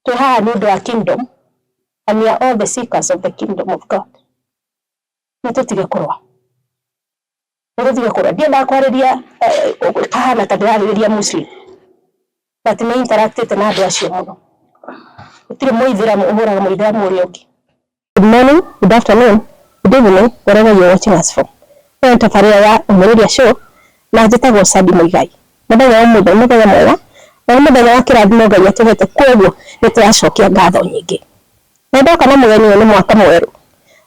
Twĩ haha nĩ ũndũ wa kingdom and we are all the seekers of the kingdom of God. Nĩ tũtige kũrũa, nĩ tũtige kũrũa. Ndiendaga kwarĩria kahana ta ndĩrarĩrĩria Muslim, but nĩ interactĩte na andũ acio mũno. Gũtirĩ mũithĩramu ũhũraga mũithĩramu ũrĩa ũngĩ. Good morning, good afternoon, good evening, wherever you're watching us from. Ĩno nĩ tabarĩra ya Ũmĩrĩria Show na njĩtagwo Sandy Mũigai. Mũthenya wa ũmũthĩ nĩ mũthenya mwega na nĩ mũthenya wa kĩrathimo Ngai atũhete kwoguo nĩ tũracokia ngatho nyingĩ. Na ndoka na mũgeni ũyũ nĩ mwaka mwerũ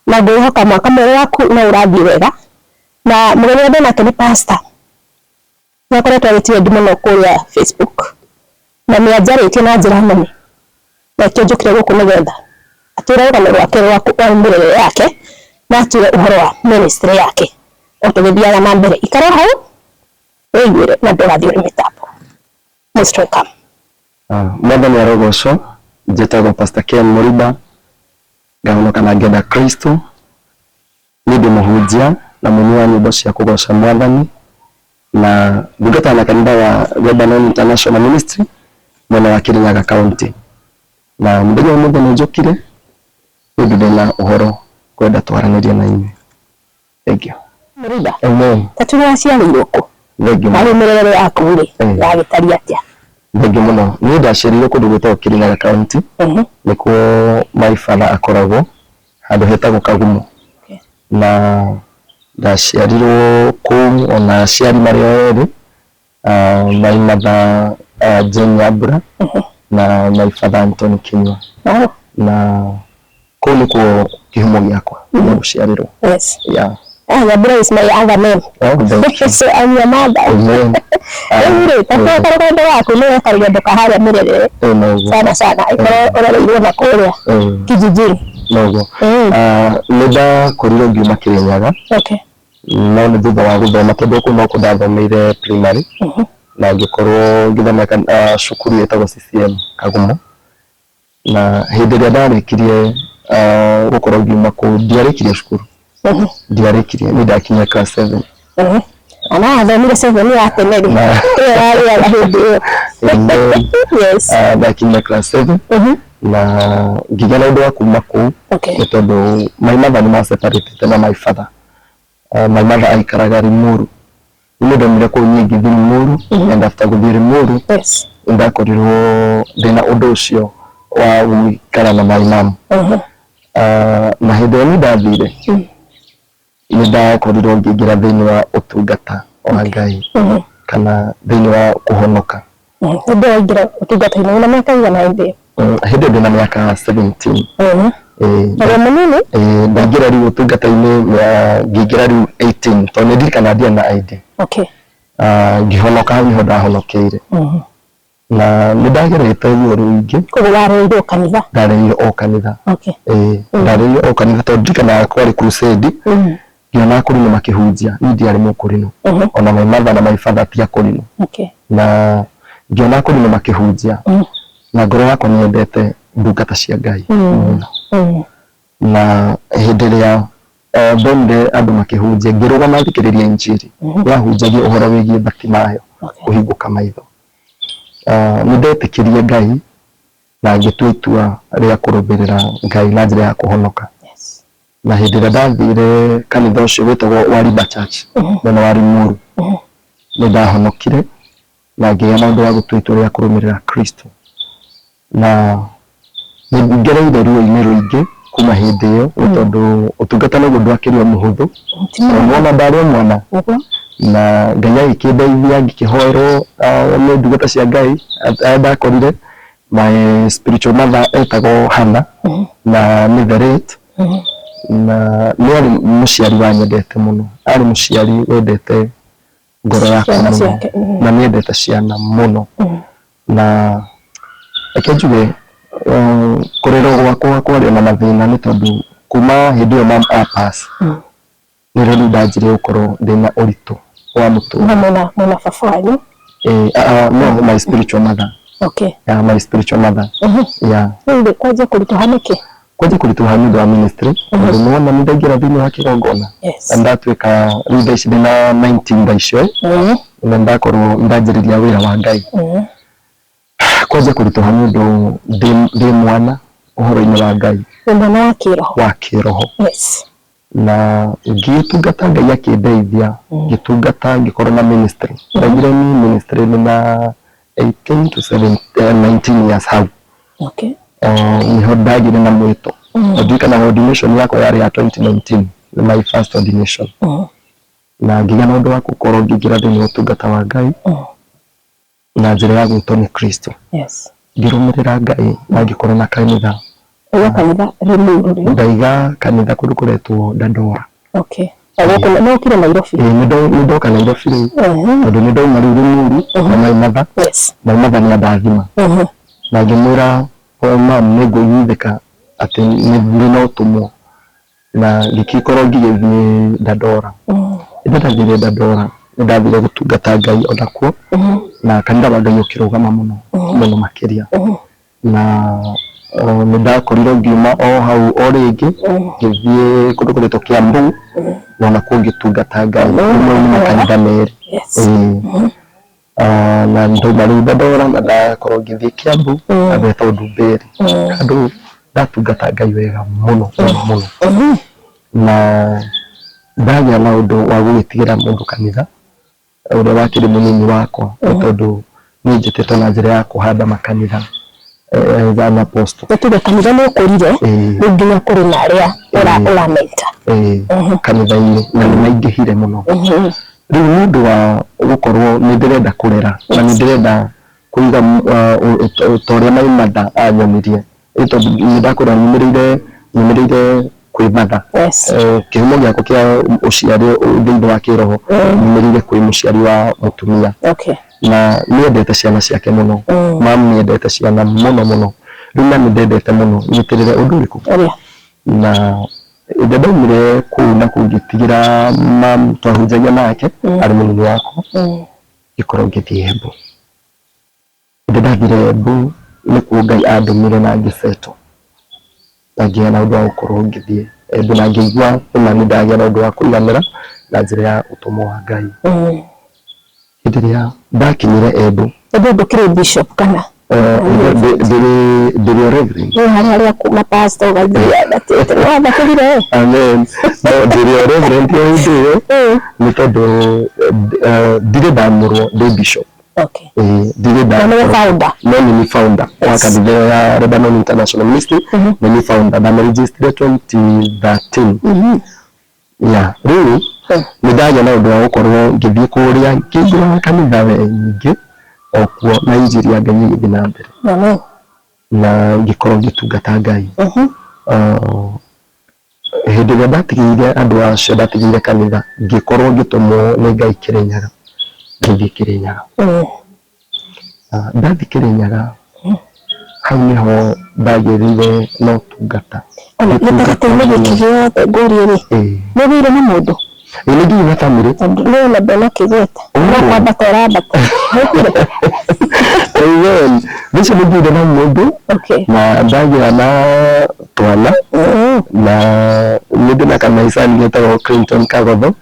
na ngwĩhoka mwaka mwerũ waku no ũrathiĩ wega na mũgeni ũrĩa ndĩnake nĩ pastor. Nĩ akoretwo agĩ trend mũno kũrĩa Facebook na nĩ anjarĩtie na njĩra nene na nĩkĩo njũkire gũkũ nĩgetha atwĩre rũgano rwake rwa mĩrerere yake na atwĩre ũhoro wa ministry yake o tũgĩthiaga na mbere. Ikara hau wĩiguĩre na ndũgathiĩ ũrĩ mĩtambo. Most welcome. Mwathani arogocwo. Njĩtagwo Pastor Ken Mũrimba, ngahonoka na ngenda Kristo. Niĩ ndĩ mũhunjia na mũini wa nyĩmbo cia kũgoca Mwathani, na ndungataga na kanitha wa Lebanon International Ministry mwena wa Kirinyaga County. Na mũthenya wa ũmũthĩ nĩ njũkire nĩ ũndũ ndĩna ũhoro ngwenda twaranĩrie na inyuĩ. Thank you. Mũrimba, Amen. ta tuge waciarĩirwo kũ? Thank you Na mũno. rĩu mĩrerere yaku rĩ, yagĩtariĩ atĩa? Thank you mũno. Niĩ ndaciarĩirwo kũndũ gwĩtagwo Kirinyaga County, nĩkuo my father akoragwo, handũ hetagwo Kagumo. Na ndaciarirwo kũu ona aciari marĩ o erĩ, my mother Jane Nyambura na my father Anthony Kinyua. Na kũu nĩkuo kĩhumo gĩakwa gĩa gũciarĩrwo. Yeah. Ah, Nyambura is my other name. Oh, thank you. So I'm your mother. Amen. Rĩu rĩ, ta tuge karũgendo gaku nĩ karũgendo ka harĩa mĩrerere Noguo. sana sana ĩkorwo ũrereirwo na kũrĩa kijijini. Noguo. Nĩ ndakorirwo ngiuma Kĩrĩnyaga no nĩ thutha wa gũthoma tondũ kũu nokuo ndathomeire primary na ngĩkorwo ngĩthomera cukuru ĩtagwo CCM Kagumo. Na hĩndĩ ĩrĩa ndarĩkirie gũkorwo ngiuma kũu, ndiarĩkirie cukuru, ndiarĩkirie, niĩ ndakinyire class 7. Na no wathomire 7 ya tene rĩ, ĩyo yarĩaga hĩndĩ ĩyo. Yes. Ndakinyire class 7 na ngĩgĩa na ũndũ wa kuma kũu nĩ tondũ my mother nĩ ma separate na my father. My mother aikaraga Limuru. Niĩ ndaumire kũu niĩ ngĩthiĩ Limuru and after gũthiĩ Limuru nĩ ndakorirwo ndĩna ũndũ ũcio wa gũikara na my mom. Na hĩndĩ ĩrĩa niĩ ndathire nĩ ndakorirwo ngĩingĩra thĩinĩ wa ũtungata wa Ngai kana thĩinĩ wa kũhonoka. Hĩndĩ ĩyo waingĩra ũtungata-inĩ wĩna mĩaka ĩigana hĩndĩ ĩyo? Hĩndĩ ĩyo ndĩna mĩaka 17. Ũrĩ mũnini? Ndaingĩra rĩu ũtungata-inĩ ngĩingĩra rĩu 18 tondũ nĩ ndirikanaga ndiarĩ na ID. Ngĩhonoka hau nĩho ndahonokeire. Na nĩ ndagerete ruo rũingĩ. Koguo warereirwo kanitha? Ndarereirwo o kanitha. Ndarereirwo o kanitha tondũ ndirikanaga kwarĩ crusade, ngĩona akũrinũ makĩhunjia, niĩ ndiarĩ mũkũrinũ. Ona my mother na my father ti akũrinũ. Na ngĩona akũrinũ makĩhunjia, na ngoro yakwa nĩ yendete ndungata cia Ngai mũno. Na hĩndĩ ĩrĩa ndonire andũ makĩhunjia, ngĩrũgama thikĩrĩria injiri, yahunjagia ũhoro wĩgiĩ Bartimayo kũhingũka maitho. Nĩ ndetĩkirie Ngai na ngĩtua itua rĩa kũrũmĩrĩra Ngai na njĩra ya kũhonoka. Na hĩndĩ ĩrĩa ndathire kanitha ũcio wĩtagwo Wariba Church mwena wa Limuru, nĩ ndahonokire na ngĩgĩa na ũndũ wa gũtua itua rĩa kũrũmĩrĩra Kristo. Na nĩ ngereire ruo-inĩ rũingĩ kuma hĩndĩ ĩyo nĩ tondũ ũtungata naguo ndwakĩrĩ o mũhũthũ. Mwana ndarĩ o mwana na Ngai agĩkĩndeithia ngĩkĩhoerwo nĩ ndungata cia Ngai arĩa ndakorire. My spiritual mother etagwo Hannah na nĩ the late na nĩ arĩ mũciari wanyendete mũno, arĩ mũciari wendete ngoro yakwa mũno na nĩ endete ciana mũno. Na reke njuge kũrerwo gwakwa kwarĩ ona mathĩna nĩ tondũ kuma hĩndĩ ĩyo mom a pass nĩrĩo rĩu ndanjirie gũkorwo ndĩna ũritũ wa mũtũrĩre. Na mwĩna baba wanyu? No, my spiritual mother. Yeah, my spiritual mother. Yeah. Rĩu rĩ, kwanjia kũritũha nĩkĩ? Kwanjia kũritũha nĩ ũndũ wa ministry, tondũ nĩ wona nĩ ndaingĩra thĩinĩ wa kĩgongona. Na ndatuĩka rĩu thaa ici ndĩna 19 thaa icio, na ndakorwo ndanjĩrĩria wĩra wa Ngai. Kwanjia kũritũha nĩ ũndũ ndĩ mwana ũhoro-inĩ wa Ngai. Wĩ mwana wa kĩroho. Wa kĩroho. Yes. Na ngĩgĩtungata Ngai akĩndeithia, ngĩtungata ngĩkorwo na ministry. Ndaigire ni ministry nĩ na 18 to 19 years hau. Okay. Niho ndagire na mwĩto. Ndirikanaga ordination yakwa yarĩ ya 2019, my first ordination. Na ngĩgĩa na ũndũ wa gũkorwo ngĩingĩra thĩinĩ wa ũtungata wa Ngai na njĩra ya gwĩtwo nĩ Kristo. Yes. Ngĩrũmĩrĩra Ngai na ngĩkorwo na kanitha. Ũiga kanitha Limuru rĩu? Ndaiga kanitha kũndũ kũretwo Dandora. Okay. O gũkũ no ũkire Nairobi? Ĩĩ nĩ ndoka Nairobi rĩu. Tondũ nĩ ndauma rĩu Limuru na my mother. Yes. My mother nĩ andathima. Na ngĩmwĩra mam nĩ ngũiguithĩka atĩ nĩ na ũtũmwo. Na ngĩgĩkorwo ngĩgĩthiĩ Dandora. Rĩrĩa ndathire Dandora nĩ ndathire gũtungata Ngai onakuo na kanitha wa Ngai ũkĩrũgama mũno mũno makĩria. Na nĩ ndakorirwo ngiuma o hau o rĩngĩ ngĩthiĩ kũndũ kũretwo Kiambu na onakuo ngĩtungata Ngai. Rĩu mau nĩ makanitha merĩ. Na ndauma rĩu Dandora na ndakorwo ngĩthiĩ Kiambu na betwo Ndumberi. Handũ ndatungata Ngai wega mũno mũno mũno. Na ndagĩa na ũndũ wa gũgĩtigĩra mũndũ kanitha ũrĩa wakĩrĩ mũnini wakwa nĩ tondũ niĩ njĩtĩtwo na njĩra ya kũhanda makanitha as an apostle. Nĩ tuge kanitha nĩ ũkũrire rĩu nginya kũrĩ na arĩa ũramenta. Kanitha-inĩ na nĩ maingĩhire mũno. Rĩu nĩ ũndũ wa gũkorwo nĩ ndĩrenda kũrera na nĩ ndĩrenda kũiga ta ũrĩa my mother anyonirie. Tondũ nĩ ndakwĩra nyumĩrĩire kwĩ mother. Kĩhumo gĩakwa kĩa ũciari thĩinĩ wa kĩroho nyumĩrĩire kwĩ mũciari wa mũtumia. Na nĩendete ciana ciake mũno. Mam nĩendete ciana mũno mũno. Rĩu na nĩndendete mũno nyitĩrĩre ũndũ ũrĩkũ? Na hĩndĩ ndaumire kũu na kũu ngĩtigĩra mam twahunjagia nake arĩ mũnini wakwa ngĩkorwo ngĩthiĩ Embu. Hĩndĩ ndathire Embu nĩkuo Ngai andũmire na ngĩcetwo. Na ngĩgĩa na ũndũ wa gũkorwo ngĩthiĩ Embu na ngĩigua nĩma nĩ ndagĩa na ũndũ wa kũiganĩra na njĩra ya ũtũmwo wa Ngai. Hĩndĩ ĩrĩa ndakinyire Embu. Embu ndũkĩrĩ bishop kana? Ndĩrĩ o reverend. Nĩ harĩa arĩa mapastor ũgathiĩ wambatĩte, nĩ wambatĩrire? Amen. No ndĩrĩ o reverend o hĩndĩ ĩyo nĩ tondũ ndirĩ ndamũrwo ndĩ bishop. Okay. Ndirĩ Na nĩwe founder? No nĩ founder wa kanitha ĩyo ya Lebanon International Ministry. Nĩ niĩ founder. Ndamĩregisterire 2013. Yeah, rĩu nĩ ndagĩa na ũndũ wa gũkorwo ngĩthiĩ kũrĩa ngĩingĩra kanitha we nyingĩ o kuo na injiri ya Ngai ĩgĩthiĩ na mbere. Na ngĩkorwo ngĩtungata Ngai. Hĩndĩ ĩrĩa ndatigĩire andũ acio ndatigĩire kanitha ngĩkorwo ngĩtũmwo nĩ Ngai Kĩrĩnyaga. Ngĩthiĩ Kĩrĩnyaga. Ndathiĩ Kĩrĩnyaga hau nĩho ndagĩrĩire na ũtungata. Ona gĩtagatĩ-inĩ gĩkĩ gĩothe ngũrie rĩ, nĩ ũgĩire na mũndũ? Ĩĩ nĩ ngĩire na bamĩrĩ. Tondũ nĩ ona ndũnakĩgweta. No kwambata ũrambata. Amen. Nicio nĩ ngĩire na mũndũ. Na ndagĩa na twana. Na nĩ ndĩ na kanaicani getagwo Clinton Kagotho.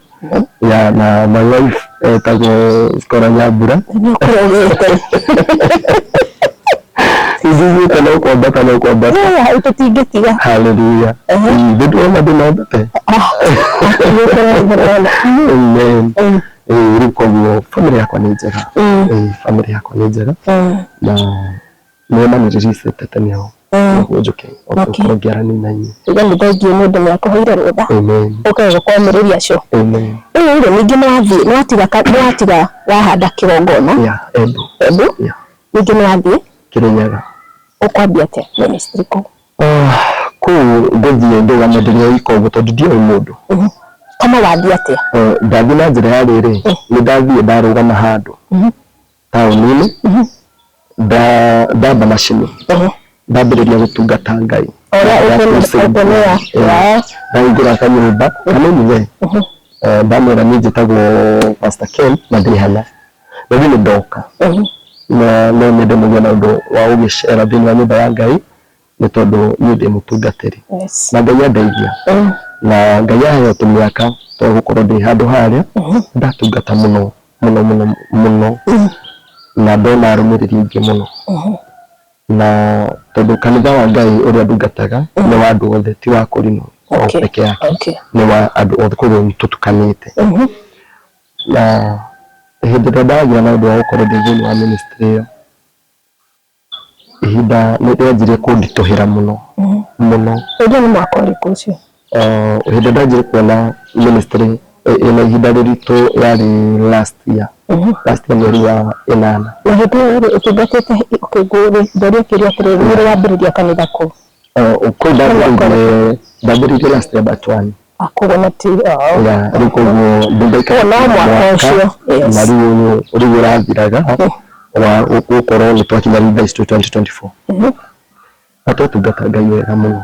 Ya na my wife etagwo Skora Nyambura. Nĩ ũkorwo ũgĩte. Ithuĩ no kwambata no kwambata. Hau tũtingĩtiga. Hallelujah. Nĩ ndĩrona ndĩnambate. Amen. Rĩu koguo bamĩrĩ yakwa nĩ njega. Bamĩrĩ yakwa nĩ njega. Na nĩona nĩ rĩricĩte tene ho. Nĩguo njũke gũkorwo ngĩaranĩria na inyuĩ. Uga nĩ thengiũ nĩ ũndũ nĩ akũheire rũtha. Amen. Ũkaga gũkwamĩrĩria acio. Amen. Rĩu rĩ ningĩ nĩ wathiĩ nĩ watiga wahanda kĩgongona. Yeah, Embu. Embu. Yeah. Ningĩ nĩ wathiĩ Kĩrĩnyaga. Ũkwambia atĩa ministry kũu? Kũu ngũthiĩ ndũgame ndĩrĩ oika ũguo tondũ ndiũĩ mũndũ. Kana wathiĩ atĩa? Ndathiĩ na njĩra ya rĩrĩ, nĩ ndathiĩ ndarũgama handũ taũni-inĩ, ndamba macini, ndambĩrĩria gũtungata Ngai. Ndahingũra kanyũmba kanini we, ndamwĩra niĩ njĩtagwo Pastor Ken na ndĩ hana. Na rĩu nĩ ndoka. Na no nyende mũgĩe na ũndũ wa gũgĩcera thĩinĩ wa nyũmba ya Ngai nĩ tondũ niĩ ndĩ mũtungatĩri. Na Ngai andeithia. Na Ngai aheo tũmĩaka twa gũkorwo ndĩ handũ harĩa, ndatungata mũno mũno mũno mũno na ndona arũmĩrĩri aingĩ mũno. Na tondũ kanitha wa Ngai ũrĩa ndungataga nĩ wa andũ othe, ti wa Kũrinũ o peke yake, nĩ wa andũ othe, koguo nĩ tũtukanĩte. Na hĩndĩ ĩrĩa ndagĩa na ũndũ wa gũkorwo ndĩ thĩinĩ wa ministry ĩyo, ihinda nĩ rĩanjirie kũnditũhĩra mũno mũno. Ũcio nĩ mwaka ũrĩkũ ũcio? Hĩndĩ ĩrĩa ndanjirie kuona ministry ĩna ihinda rĩritũ yarĩ last year, last year mweri wa ĩnana. Na hĩndĩ ĩyo rĩ, ũtungatĩte, ndoria kĩũria atĩrĩrĩ, nĩ rĩ wambĩrĩria kanitha kũu? Kũu ndambĩrĩirie last year but one. Koguo na ti Yeah, rĩu koguo ndingaikara no mwaka ũcio na rĩu rĩu ũrathiraga wa gũkorwo nĩ twakinya rĩu thaa ici twĩ 2024 na twatungata Ngai wega mũno.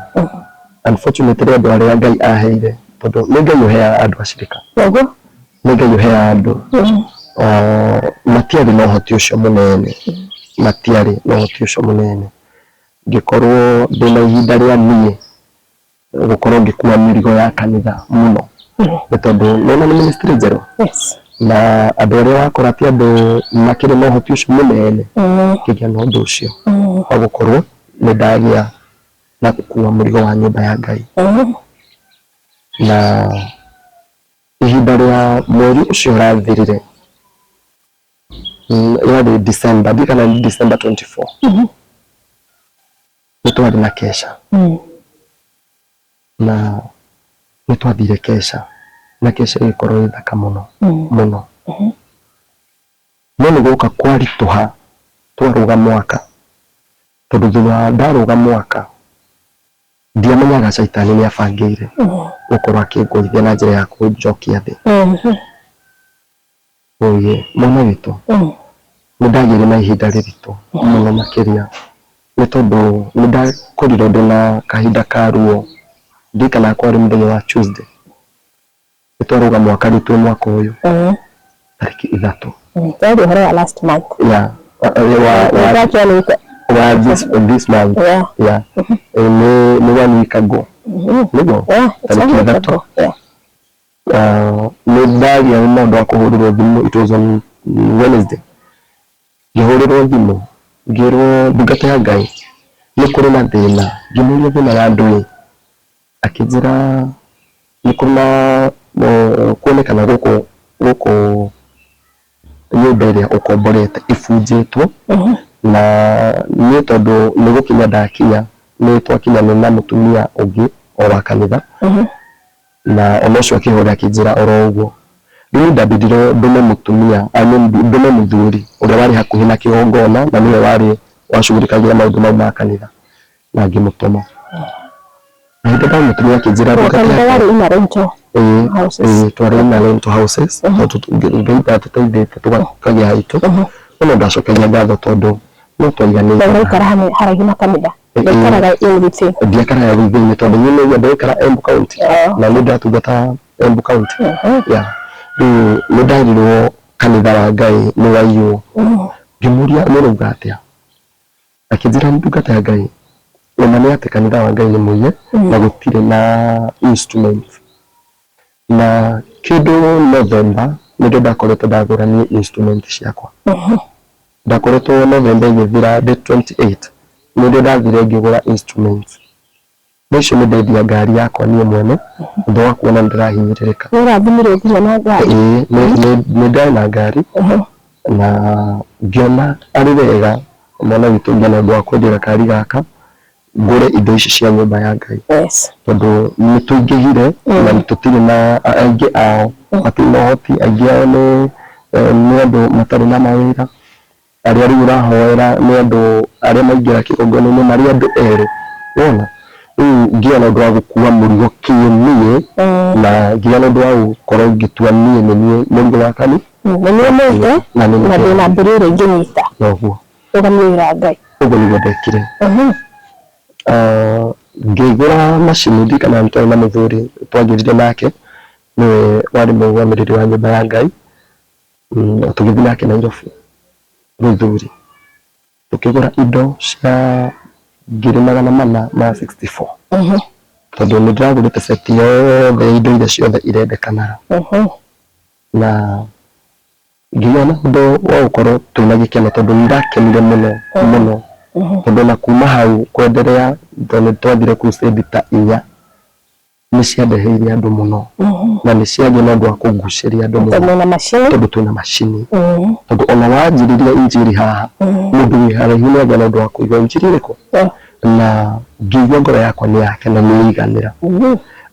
Unfortunately andũ arĩa Ngai aheire, tondũ nĩ Ngai ũheaga andũ acirika, nĩ Ngai ũheaga andũ, matiarĩ na ũhoti ũcio mũnene, matiarĩ na ũhoti ũcio mũnene. Ngĩkorwo ndĩna ihinda rĩa niĩ gũkorwo ngĩkua mĩrigo ya kanitha mũno, nĩ tondũ nĩwona nĩ ministry njerũ na andũ arĩa wakora ti andũ makĩrĩ na ũhoti ũcio mũnene, ngĩgĩa na ũndũ ũcio wa gũkorwo nĩ ndagĩa na gũkua mũrigo wa nyũmba ya Ngai. Na ihinda rĩa mweri ũcio ũrathirire rĩarĩ December, ndiũĩ kana nĩ December 24, nĩ twarĩ na kesha na nĩ twathire kesha na kesha ĩgĩkorwo ĩ thaka mũno mũno, no nĩ gũka kwaritũha twarũga mwaka, tondũ thutha wa ndarũga mwaka ndiamenyaga caitani nĩ abangĩire gũkorwo akĩngũithia na njĩra ya kũnjokia thĩ. Oye, mwana witũ, nĩ ndagĩire na ihinda rĩritũ mũno makĩria, nĩ tondũ nĩ ndakorirwo ndĩna kahinda ka ruo. Ndirikanaga kwarĩ mũthenya wa Tuesday, nĩ twarũga mwaka rĩu twĩ mwaka ũyũ, tarĩki 3. Twarĩ ũhoro wa last month. Yeah, wa this month. Yeah. Nĩ one week ago. Nĩguo? Tarĩki 3. Nĩ ndagĩa na ũndũ wa kũhũrĩrwo thimũ, it was on Wednesday, ngĩhũrĩrwo thimũ ngĩrwo ndungata ya Ngai nĩ kũrĩ na thĩna. Ngĩmũria thĩna wa ndũĩ, akĩnjĩra nĩ kũrĩ na kuonekana gũkũ gũkũ nyũmba ĩrĩa ũkomborete ĩbunjĩtwo, na niĩ tondũ nĩ gũkinya ndakinya, nĩ twakinya nĩ na mũtumia ũngĩ o wa kanitha, na ona ũcio akĩhũra akĩnjĩra oro ũguo. Rĩu ndambĩrire ndũme mũtumia, I mean ndũme mũthuri ũrĩa warĩ hakuhĩ na kĩgongona na nĩwe warĩ wacugurikagĩra maũndũ mau ma kanitha, na ngĩmũtũma. Na hĩndĩ ndamũtũmire akĩnjĩra Kanitha warĩ ina rental houses. Ĩĩ, twarĩ ina rental houses, tondũ Ngai ndatũteithĩtie tũkagĩa haitũ, no no ndacokagia ngatho tondũ no twaiganĩire. Ũraikara haraihu na kanitha? Ndwaikaraga in within? Ndiaikaraga within, tondũ niĩ nĩ ndaikara Embu County na nĩ ndatungata Embu County. Yeah. Rĩu nĩ nderirwo kanitha wa Ngai nĩ waiywo. Ngĩmũria nĩ ũrauga atĩa? Akĩnjĩra ndungata ya Ngai, ũma nĩ atĩ kanitha wa Ngai nĩ mũiye na gũtirĩ na instrument. Na kĩndũ November nĩrĩo ndakoretwo ndagũra niĩ instrument ciakwa. Ndakoretwo November ĩgĩthira date 28 nĩrĩo ndathire ngĩgũra instruments. Thaa icio nĩ ndendia ngari yakwa niĩ mwene ũndũ wa kuona nĩ ndĩrahinyĩrĩrĩka. Nĩ ũrathimirwo nginya na ngari? Ĩĩ, nĩ ndarĩ na ngari na ngĩona arĩ wega mwana witũ ngĩona ũndũ wa kwendia gakari gaka ngũre indo ici cia nyũmba ya Ngai, tondũ nĩ tũingĩhire na tũtirĩ na aingĩ ao matirĩ na ũhoti, aingĩ ao nĩ andũ matarĩ na mawĩra, arĩa rĩu ũrahoera nĩ andũ arĩa maingĩra kĩgongona-inĩ marĩ andũ erũ, wona? Rĩu ngĩgĩa na ũndũ wa gũkua mũrigo kĩniĩ na ngĩgĩa na ũndũ wa gũkorwo ngĩtua niĩ nĩ niĩ mũrigo wa kanitha. Nĩ niĩ mũtwe na ndĩna mbũri ĩrĩa ingĩnyita. Noguo. Rũgamia wĩra wa Ngai. Ũguo nĩguo ndekire. Ngĩgũra macini, ndirikanaga nĩ twarĩ na mũthuri twagĩrire nake, nĩwe warĩ mũrũgamĩrĩri wa nyũmba ya Ngai, tũgĩthiĩ nake Nairobi Gĩthuri, tũkĩgũra indo cia 464,000, tondũ nĩ ndĩragũrĩte set yothe ya indo iria ciothe irendekanaga, na ngĩgĩa na ũndũ wa gũkorwo twĩna gĩkeno tondũ nĩ ndakenire mũno mũno. Tondũ na kuma hau kwenderea, tondũ nĩ twathire crusade ta inya, nĩ ciandeheire andũ mũno na nĩ ciagĩa na ũndũ wa kũgucĩria andũ mũno. Tondũ na macini. Tondũ twĩna macini, tondũ ona wanjĩrĩria injiri haha, mũndũ wĩ haraihu nĩ agĩa na ũndũ wa kũigua injiri ĩrĩkũ, na ngĩigua ngoro yakwa nĩ yakena, nĩ yaiganĩra.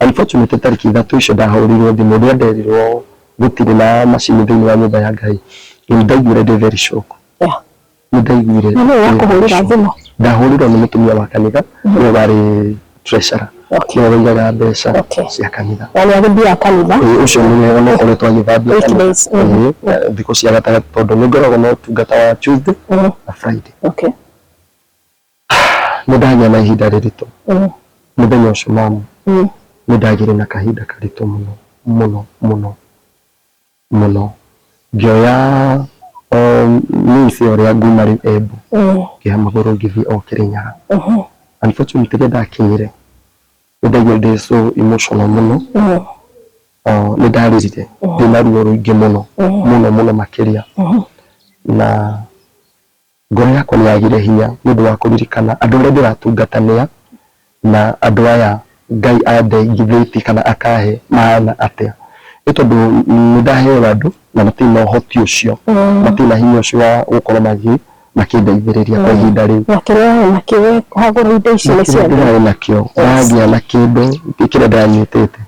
Unfortunately, tarĩki 3 icio ndahũrirwo thimũ rĩrĩa nderirwo gũtirĩ na macini thĩinĩ wa nyũmba ya Ngai, nĩ ndaiguire ndĩ very shock. Nĩ ndaiguire Na nĩwe wakũhũrĩra thimũ? Ndahũrirwo nĩ mũtumia wa kanitha, nĩwe warĩ treasurer, nĩwe waigaga mbeca cia kanitha. Na nĩ agĩthiaga kanitha? Ĩĩ, ũcio nĩwe ona ũkoretwo agĩthambia kanitha. Weekdays. Ĩĩ, thikũ cia gatagatĩ, tondũ nĩ ngoragwo na ũtungata wa Tuesday na Friday. Nĩ ndagĩa na ihinda rĩritũ mũthenya ũcio, mamu. Nĩ ndagĩire na kahinda karitũ mũno mũno mũno mũno. Ngĩoya means ya ũrĩa nguma rĩu Embu, ngĩoya magũrũ ngĩthiĩ o Kĩrĩnyaga. Unfortunately, rĩrĩa ndakinyire, nĩ ndaiguire ndĩ so emotional mũno. Nĩ ndarĩrire ndĩna ruo rũingĩ mũno mũno mũno makĩria, na ngoro yakwa nĩ yagire hinya nĩ ũndũ wa kũririkana andũ arĩa ndĩratungatanĩa na andũ aya Ngai andeithĩtie kana akahe mahana atĩa, nĩ tondũ nĩ ndaheo andũ na matirĩ na ũhoti ũcio, matirĩ na hinya ũcio wa gũkorwo makĩndeithĩrĩria kwa ihinda rĩu. Na kĩrĩa warĩ nakĩo wagũra indo icio nĩ kĩrĩa ciothe. Ndĩrarĩ nakĩo, ndagĩa na kĩndũ kĩrĩa ndanyitĩte,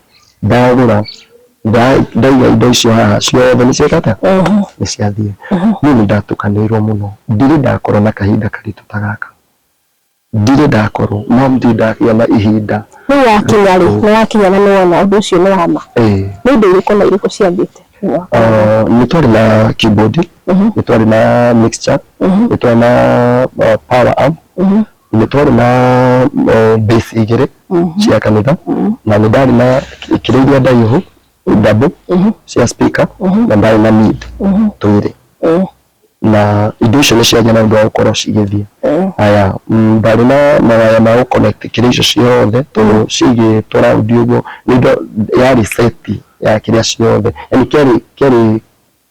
ndagũra, ndaiga indo icio haha ciothe, nĩ cieka atĩa, nĩ ciathiĩ. Niĩ nĩ ndatukanĩirwo mũno. Ndirĩ ndakorwo na kahinda karitũ ta gaka, ndirĩ ndakorwo, no ndirĩ ndagĩa na ihinda. Rĩu wakinya rĩ, nĩ wakinya na nĩ wona ũndũ ũcio nĩ wa ma, nĩ indo irĩkũ na irĩkũ ciathiĩte? Nĩ twarĩ na keyboard, nĩ twarĩ na mixture, nĩ twarĩ na power amp, nĩ twarĩ na bass igĩrĩ cia kanitha, na nĩ ndarĩ na kĩrĩa iria ndaihu double cia speaker, na ndarĩ na mid twĩrĩ, na indo icio nĩ ciagĩa na ũndũ wa gũkorwo cigĩthiĩ. Aya, ndarĩ na mawaya ma gũ connect kĩrĩa icio ciothe, tondũ ciigĩtwo round ũguo, nĩ indo yarĩ set ya kĩrĩa ciothe, yani kĩarĩ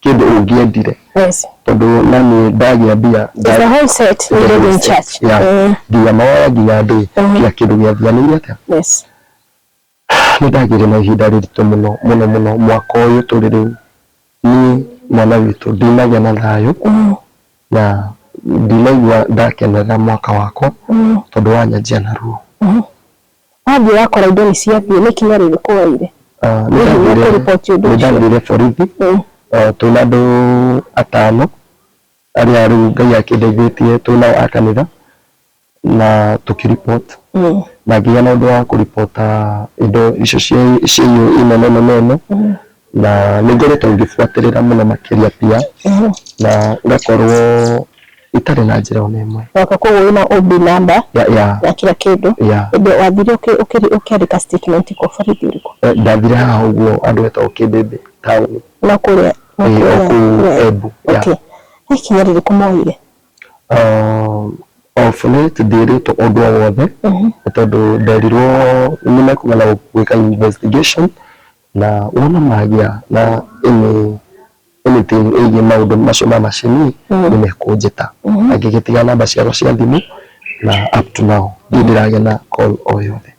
kĩndũ ũngĩendire, tondũ nani ndagĩa mbia. It's the whole set needed in church. Yeah. Nginya mawaya, nginya ndĩ kila kĩndũ gĩathianĩire atĩa. Nĩ ndagĩire na ihinda rĩritũ mũno mũno mũno mwaka ũyũ tũrĩ rĩu. Niĩ mwana witũ ndinagĩa na thayũ na ndinaigua ndakenerera mwaka wakwa, tondũ wanyanjia na ruo. Wathiĩ wakora indo nĩ ciathiĩ, nĩ ikinya rĩrĩkũ woire? Nĩ Hihi nĩ ũkũriboti ũndũ nĩ ũcio? Ndathire borithi. Twĩna andũ atano arĩa rĩu Ngai akĩndeithĩtie twĩ nao a kanitha, na tũkĩripot, na ngĩgĩa na ũndũ wa kũripota indo icio ciaiywo inene nene, na nĩ ngoretwo ngĩbuatĩrĩra mũno makĩria pia, na ngakorwo itarĩ na njĩra ona ĩmwe. Waka koguo wĩna OB number ya na kila kĩndũ. Ya. Ĩndĩ wathire ũkĩandĩka statement kwa borithi ũrĩkũ? Ndathire haha ũguo andũ etagwo Kĩmbĩmbĩ taũni. Na kũrĩa na o kũrĩa kũu kũrĩa Embu, ya. Okay, nĩ ikinya rĩrĩkũ moire? Of late ndirĩtwo ũndũ o wothe, nĩ tondũ nderirwo nĩ mekũgana gwĩka investigation, na wona magĩa na anything ĩgiĩ maũndũ macio ma macini, nĩ mekũnjĩta, na ngĩgĩtiga namba ciakwa cia thimũ, na up to now ndirĩ ndĩragĩa na call o yothe.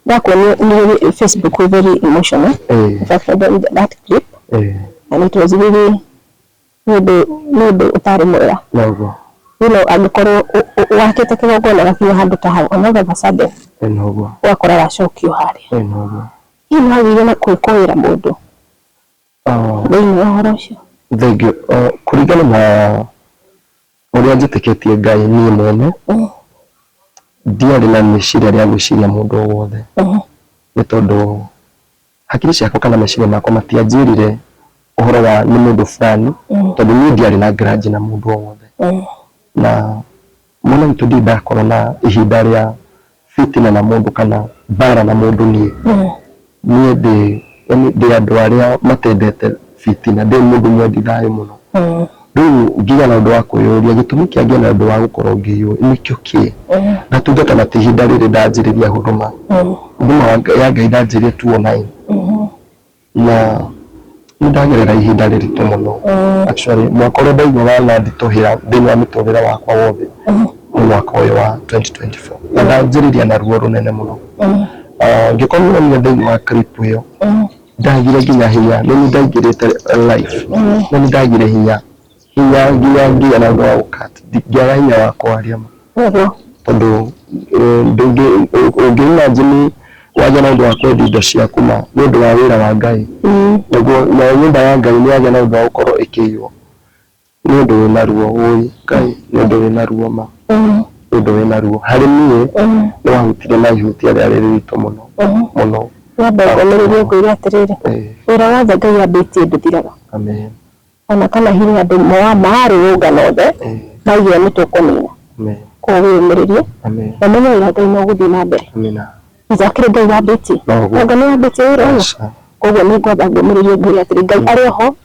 Ndakuonia nĩ Facebook wĩ very emotional. In fact, I done that clip and it was really nĩ ũndũ ũtarĩ mwega. Noguo. Angĩkorwo wakĩte kĩgongona gakinya handũ ta hau, and all of a sudden Noguo. ũgakora wacokio harĩa. Noguo. Hihi nĩ wagĩire na kwĩkũĩra mũndũ thĩinĩ wa ũhoro ũcio? Thank you. Kũringana na ũrĩa njĩtĩkĩtie Ngai niĩ mwene, ndiarĩ na meciria rĩa gwĩciria mũndũ o wothe, nĩ tondũ hakiri ciakwa kana meciria makwa matianjĩrire ũhoro wa nĩ mũndũ fulani, tondũ niĩ ndiarĩ na grudge na mũndũ o wothe. Na mwana witũ, ndirĩ ndakorwo na ihinda rĩa fitina na mũndũ kana mbara na mũndũ. Niĩ ndĩ yani ndĩ andũ arĩa matendete fitina, ndĩ mũndũ mwendi thayũ mũno. Rĩu ngĩgĩa na ũndũ wa kwĩyũria gĩtũmi kĩa ngĩe na ũndũ wa gũkorwo ngĩiywo nĩkĩo kĩ ndatungata, na ti ihinda rĩrĩ ndanjĩrĩria huduma. Huduma ya Ngai ndanjĩrĩria 2009, na nĩ ndagerera ihinda rĩritũ mũno. Actually, mwaka ũrĩa ndaigua wananditũhĩra thĩinĩ wa mũtũrĩre wakwa wothe nĩ Mwaka ũyũ wa 2024 na ndanjĩrĩria na ruo rũnene mũno. Ngĩkorwo nĩwonire thĩinĩ wa clip ĩyo, ndagire nginya hinya, nĩ niĩ ndaingĩrĩte live, no nĩ ndagire hinya hinya nginya ngĩgĩa na ũndũ wa gũkat, ngĩaga hinya wa kwaria ma. Tondũ ndũngĩ ũngĩ imagine wagĩa na ũndũ wa kwendia indo ciaku ma nĩ ũndũ wa wĩra wa Ngai, naguo nayo nyũmba ya Ngai nĩ yagĩa na ũndũ wa gũkorwo ĩkĩiywo, nĩ ũndũ wĩna ruo. Wũi Ngai, nĩ ũndũ wĩna ruo ma, nĩ ũndũ wĩna ruo harĩ niĩ. Nĩ wahutirie na ihutia rĩarĩ rĩritũ mũno mũno. Nyambe ngũmĩrĩrie ngwĩre atĩrĩrĩ, wĩra wothe Ngai ambĩtie ndũthiraga. Amen. Ona kana hihi andũ marũrũngana othe maugire nĩ tũkũnina. Amen. Koguo wĩyũmĩrĩrie Amen. na ũmenye wĩra Ngai no ũgũthiĩ na mbere. Amina. Njakĩrĩ Ngai wambĩtie. Noguo. Anga nĩ wambĩtie wĩra ũyũ. Aca. Koguo nĩ ngwamba ngũmĩrĩrie ngwĩre atĩrĩ, Ngai arĩ oho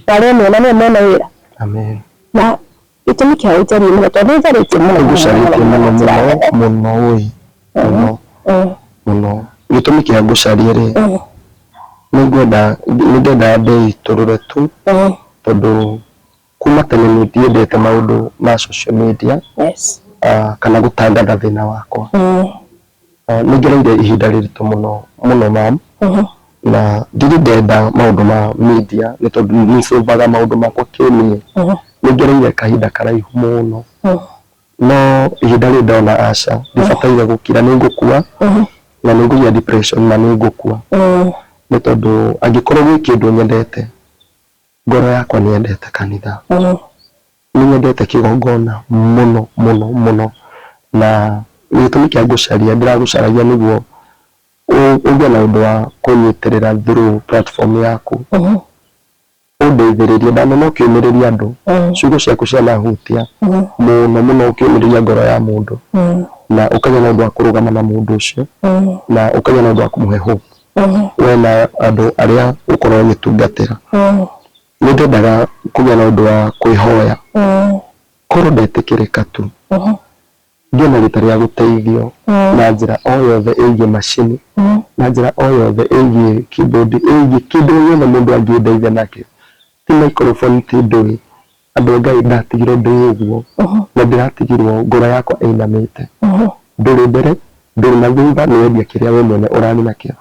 na arĩa mena nĩwe mwene wĩra. Amen. Na gĩtũmi kĩa ũnjarie mũno, tondũ nĩ njarĩtie mũno mũno. Ngũcarĩtie mũno mũno na njĩra nene. Mũno mũno, wũi, mũno mũno. Gĩtũmi kĩa ngũcarie rĩ, nĩ ngwenda, nĩ ndenda ndĩitũrũre tu, tondũ kuma tene nĩ ndiendete maũndũ ma social media kana gũtangatha thĩna wakwa. Nĩ ngereire ihinda rĩritũ mũno mũno, mam, na ndirĩ ndenda maũndũ ma media nĩ tondũ nĩ solvaga maũndũ makwa kĩniĩ. Nĩ ngereire kahinda karaihu mũno, no ihinda rĩrĩ ndona aca, ndibataire gũkira, nĩ ngũkua na nĩ ngũgĩa depression na nĩ ngũkua, nĩ tondũ angĩkorwo gwĩ kĩndũ nyendete, ngoro yakwa nĩ yendete kanitha, nĩ nyendete kĩgongona mũno mũno mũno. Na gĩtũmi kĩa ngũcaria, ndĩragũcaragia nĩguo ũgĩe na ũndũ wa kũnyitĩrĩra through platform yaku, ũndeithĩrĩrie. Ndamenya ũkĩũmĩrĩria andũ, ciugo ciaku cianahutia mũno mũno, ũkĩũmĩrĩria ngoro ya mũndũ na ũkagĩa na ũndũ wa kũrũgama na mũndũ ũcio na ũkagĩa na ũndũ wa kũmũhe hope, we na andũ arĩa ũkorwo ũgĩtungatĩra. Nĩ ndendaga kũgĩa na ũndũ wa kwĩhoya korwo ndetĩkĩrĩka tu, ngĩe na rita rĩa gũteithio na njĩra o yothe ĩgiĩ macini, na njĩra o yothe ĩgiĩ keyboard, ĩgiĩ kĩndũ o gĩothe mũndũ angĩndeithia nakĩo, ti microphone, ti ndũĩ. Andũ a Ngai, ndatigirwo ndĩ ũguo na ndĩratigirwo ngoro yakwa ĩinamĩte. Ndũrĩ mbere, ndũrĩ na thutha, nĩ wendia kĩrĩa we mwene ũrarĩ nakĩo,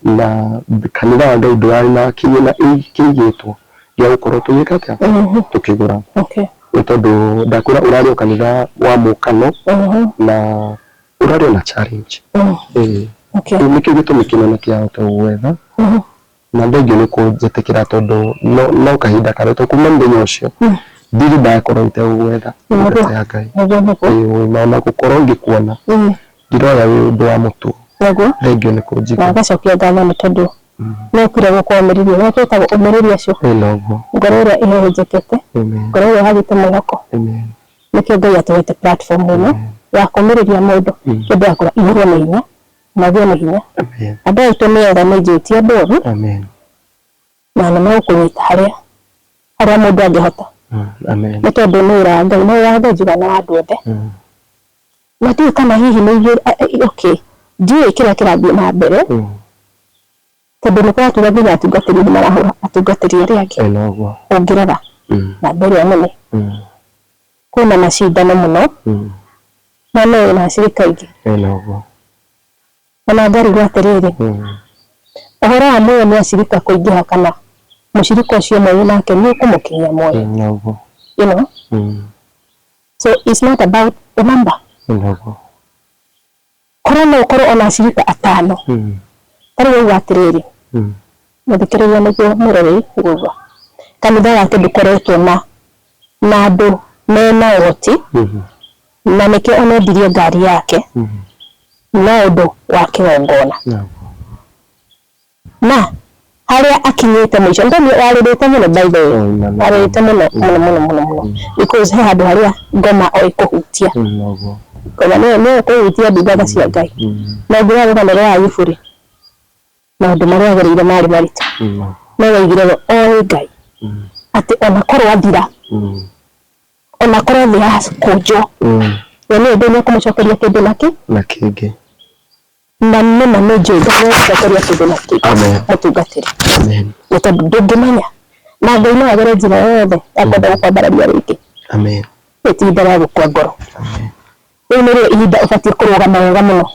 na kanitha wa Ngai ndũrarĩ na kĩgĩna kĩigĩtwo gĩa gũkorwo tũgĩka atĩa, tũkĩgũra, nĩ tondũ ndakwĩra ũrarĩ o kanitha wa mũkano na ũrarĩ ona challenge. Ĩĩ. Rĩu nĩkĩo gĩtũmi kĩnene kĩa hote gwetha, na thengio nĩ kũnjĩtĩkĩra, tondũ no kahinda karĩa kuma mũthenya ũcio ndirĩ ndakorwo itegũgwetha, ndungata ya Ngai. Nĩguo. Ĩĩ, na ona gũkorwo ngĩkuona ndiroya wĩ ũndũ wa mũtugo. Thengio nĩ Na kũnjigua. Ngacokia ngatho nĩ tondũ nĩ ũkire gũkũmĩrĩria, nĩ twĩtagwo ũmĩrĩria ũcio. Ĩĩ, noguo. Ngoro ĩrĩa ĩhehenjekete, Amen. ngoro ĩrĩa yagĩte mwĩhoko. Amen. Nĩkĩo Ngai atũhete platform ĩno ya kũmĩrĩria mũndũ. Kĩndũ yakũra ihũrwo nĩ hinya na ũgĩe na hinya. Amen. Andũ aitũ nĩ ega, nĩ njũĩ ti andũ oru, Amen. na nĩ megũkũnyita harĩa harĩa mũndũ angĩhota. Amen. Nĩ tondũ nĩ wĩra wa Ngai, nĩ wĩra wa Ngai njugaga nĩ wa andũ othe. Na ndiũĩ kana hihi nĩ ithuĩ, okay, ndiũĩ kĩrĩa kĩrathiĩ na mbere, tondũ nĩ kũratuĩka nginya atungatĩri nĩ marahũra atungatĩri arĩa angĩ. Ĩĩ, noguo. Ũngĩrora namba ĩrĩa nene, kwĩna macindano mũno, na no wĩna acirika aingĩ. Ĩĩ, noguo. Ona ngarigwo atĩrĩrĩ, ũhoro wa muoyo nĩ acirika kũingĩha kana mũcirika ũcio ũmwe wĩ nake nĩ ũkũmũkinyia muoyo? Noguo. So it's not about the number. Ĩĩ, noguo. Korwo no ũkorwo ona acirika atano, tarĩu wauga atĩrĩrĩ, mũthikĩrĩria, nĩguo mũroreri ngũigua, kanitha wake ndũkoretwo na andũ mena ũhoti, na nĩkĩo onendirie ngari yake na ũndũ wa kĩgongona. Noguo. Na harĩa akinyĩte mũico, nĩ warĩrĩte mũno, by the way. Amen. Warĩrĩte mũno mũno mũno mũno mũno, because he handũ harĩa ngoma o ĩkũhutia. Noguo. Ngoma nĩyo ĩkũhutia, ndungata cia Ngai. Na ũngĩrora rũgano rwa Ayubu rĩ, maũndũ marĩa agereire marĩ maritũ, no waigire we oĩ Ngai atĩ ona korwo athira, ona korwo thĩ yakũnjwo, we nĩ ũndũ nĩekũmũcokeria kĩndũ nakĩ na kĩngĩ. Na nĩma nĩ njũĩ Ngai nĩegũcokeria kĩndũ na kĩngĩ. Amen. Mũtungatĩri, Amen. nĩ tondũ ndũngĩmenya, na Ngai no agere njĩra yothe ya kwenda gũkwambararia rĩngĩ. Amen. Nĩ ti ihinda rĩa gũkua ngoro. Amen. Rĩu nĩrĩo ihinda ũbatiĩ kũrũgama wega mũno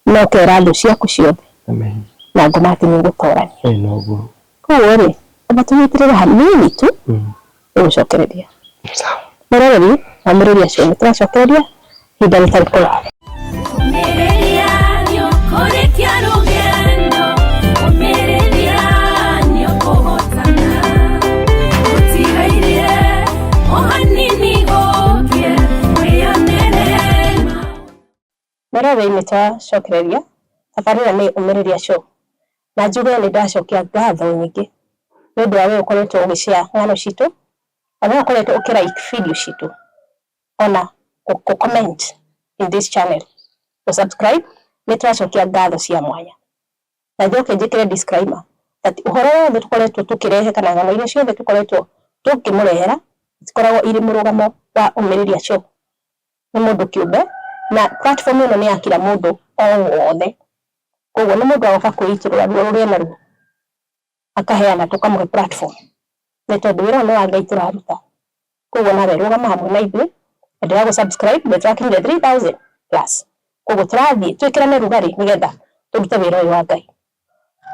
na ũkera thũ ciaku ciothe na ngoma atĩ nĩ ũgũtorania. Koguo rĩ, amba tũnyitĩrĩre hanini tu ũgũcokereria. Mũroreri wa Mũrĩria Show, nĩ tũracokereria ihinda rĩtarĩ kũraya. Mwĩroreri, nĩ twacokereria tabarĩra nĩ Ũmĩrĩria Show, na njuge nĩ ndacokia ngatho nyingĩ nĩ ũndũ wa we ũkoretwo ũgĩ-share ng'ano citũ, na we ũkoretwo ũkĩ like video citũ, ona gũ comment in this channel, gũ subscribe. Nĩ tũracokia ngatho cia mwanya, na njoke njĩkĩre disclaimer that ũhoro wothe tũkoretwo tũkĩrehe kana ng'ano iria ciothe tũkoretwo tũkĩmũrehera itikoragwo irĩ mũrũgamo wa Ũmĩrĩria Show, nĩ mũndũ kĩũmbe, na platform ĩno nĩ ya kila mũndũ o wothe. Koguo nĩ mũndũ agoka kwĩitũrũra ruo rũrĩa naruo akaheana, tũkamũhe platform, nĩ tondũ wĩra ũyũ nĩ wa Ngai tũraruta. Koguo nawe rũgama hamwe na ithuĩ, endelea gũ subscribe. Nĩ tũrakinyire 3000 plus, koguo tũrathiĩ twĩkĩrane rugarĩ nĩgetha tũrute wĩra ũyũ wa Ngai.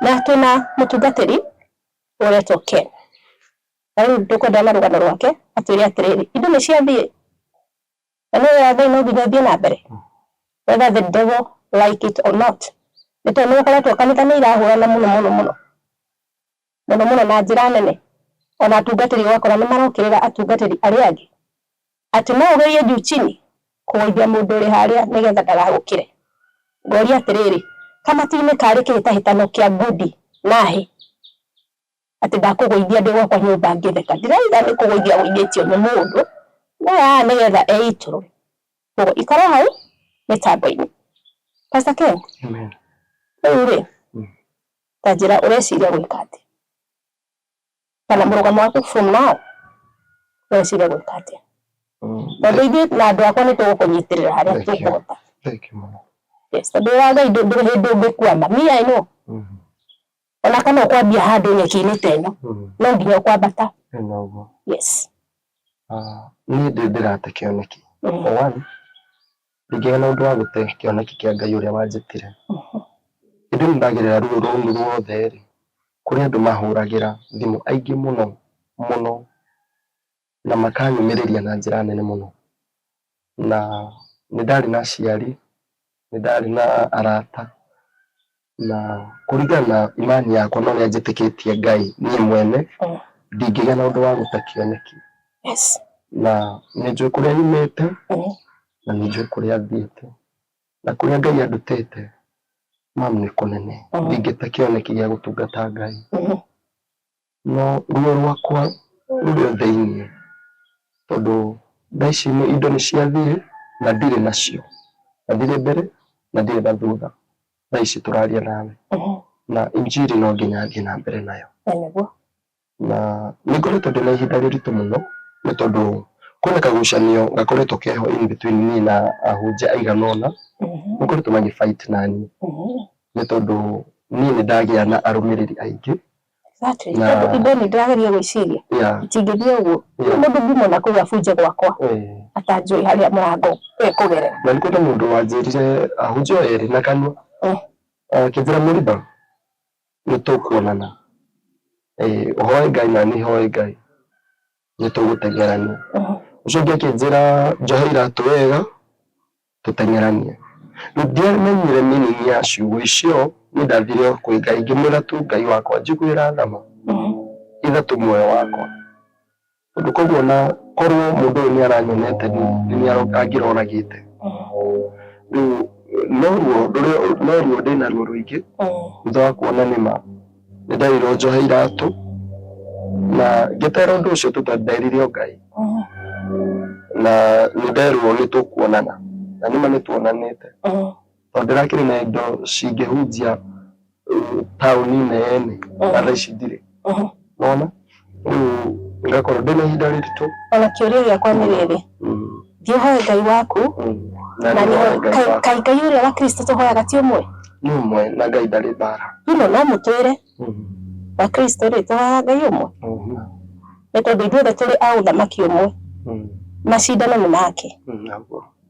Na twĩna mũtungatĩri ũretwo Ken, na rĩu tũkwenda na rũgano rwake atwĩre atĩrĩrĩ, indo nĩ ciathiĩ na nĩ wĩra wa Ngai, no nginya ũthiĩ na mbere whether the devil like it or not, nĩ tondũ nĩ gũkoretwo kanitha nĩ irahũrana mũno mũno mũno mũno mũno na njĩra nene. Ona atungatĩri ũgakora nĩ marokĩrĩra atungatĩri arĩa angĩ, atĩ no ũgerie juu chini kũgũithia mũndũ ũrĩ harĩa nĩgetha ndagagũkĩre. Ngoria atĩrĩrĩ, kamati-inĩ karĩ kĩhĩtahĩtano kĩa ngundi nahĩ atĩ ndakũgũithia ndĩ gwakwa nyũmba ngĩtheka, ndirauga nĩ kũgũithia gũithĩtio nĩ mũndũ, no aa nĩgetha eitũrũre. Koguo ikara hau mĩtambo-inĩ. Pastor Ken, rĩu rĩ, ta njĩra ũreciria gwĩka atĩa, kana mũrũgamo waku from now ũreciria gwĩka atĩa, tondũ ithuĩ na andũ akwa nĩ tũgũkũnyitĩrĩra harĩa tũkũhota. Yes, tondũ wĩra wa Ngai ndũrĩ hĩndĩ ũngĩkwama. Me, I know, ona kana ũkwambia handũ nyeki-inĩ ta ĩno, no nginya ũkwambata. Yes. Niĩ ndĩ ndĩrate kĩoneki. For one, ndingĩgĩa na ũndũ wa gũte kĩoneki kĩa Ngai ũrĩa wanjĩtire. Hĩndĩ ĩno ndagerera ruo rũu ruothe rĩ, kũrĩ andũ mahũragĩra thimũ aingĩ mũno mũno na makanyũmĩrĩria na njĩra nene mũno. Na nĩ ndarĩ na aciari, nĩ ndarĩ na arata, na kũringana na imani yakwa na ũrĩa njĩtĩkĩtie Ngai niĩ mwene, ndingĩgĩa na ũndũ wa gũte kĩoneki. Na nĩ njũĩ kũrĩa nyumĩte na nĩ njũĩ kũrĩa thiĩte na kũrĩa Ngai andutĩte, mam, nĩ kũnene. Ndingĩte kĩoneki gĩa gũtungata Ngai, no ruo rwakwa rũrĩ o thĩiniĩ, tondũ thaa ici indo nĩ ciathiĩ na ndirĩ nacio, na ndirĩ mbere na ndirĩ na thutha thaa ici tũraria nawe, na injiri no nginya thiĩ na mbere nayo. Na nĩ ngoretwo ndĩna ihinda rĩritũ mũno, nĩ tondũ kwĩna kagucanio gakoretwo keho in between niĩ na ahunjia aigana ũna makoretwo magĩ fight naniĩ, nĩ tondũ niĩ nĩ ndagĩa na arũmĩrĩri aingĩ. Tondũ indo nĩ ndĩrageria gwĩciria itingĩthiĩ ũguo mũndũ nguma na kũu abunje gwakwa atanjũĩ harĩa mũrango ekũgerera. Na nĩ kwĩna mũndũ wanjĩrire, ahunjia o erĩ na kanua, akĩnjĩra, "Mũriba, nĩ tũkuonana, ũhoe Ngai na niĩ hoe Ngai, nĩ tũgũteng'erania." Ũcio ũngĩ akĩnjĩra njohe iratũ wega tũteng'eranie. Rĩu ndiamenyire meaning ya ciugo icio. Niĩ ndathire o kwĩ Ngai, ngĩmwĩra tu, "Ngai wakwa, njiguĩra tha ma ithatũ muoyo wakwa," tondũ koguo na korwo mũndũ ũyũ nĩ aranyonete nĩ angĩroragĩte. Rĩu no ruo no ruo ndĩna ruo rũingĩ thutha wa kuona nĩma nĩ nderirwo njohe iratũ na ngĩtera ũndũ ũcio tu, tondũ nderire o Ngai na nĩ nderwo nĩ tũkuonana, na nĩma nĩ tuonanĩte, tondũ ndĩrakĩrĩ na indo cingĩhunjia taũni nene na thaa ici ndirĩ nona. Rĩu ngakorwo ndĩna ihinda rĩritũ. Ona kĩũria gĩakwa nĩ rĩrĩ, thiĩ ũhoe Ngai waku na nĩ kaĩ Ngai ũrĩa wa Kristo tũhoyaga ti ũmwe? Nĩ ũmwe, na Ngai ndarĩ mbara. Ino no mũtwĩre wa Kristo rĩ, tũhoyaga Ngai ũmwe, nĩ tondũ ithuothe tũrĩ a ũthamaki ũmwe, macindano nĩ make.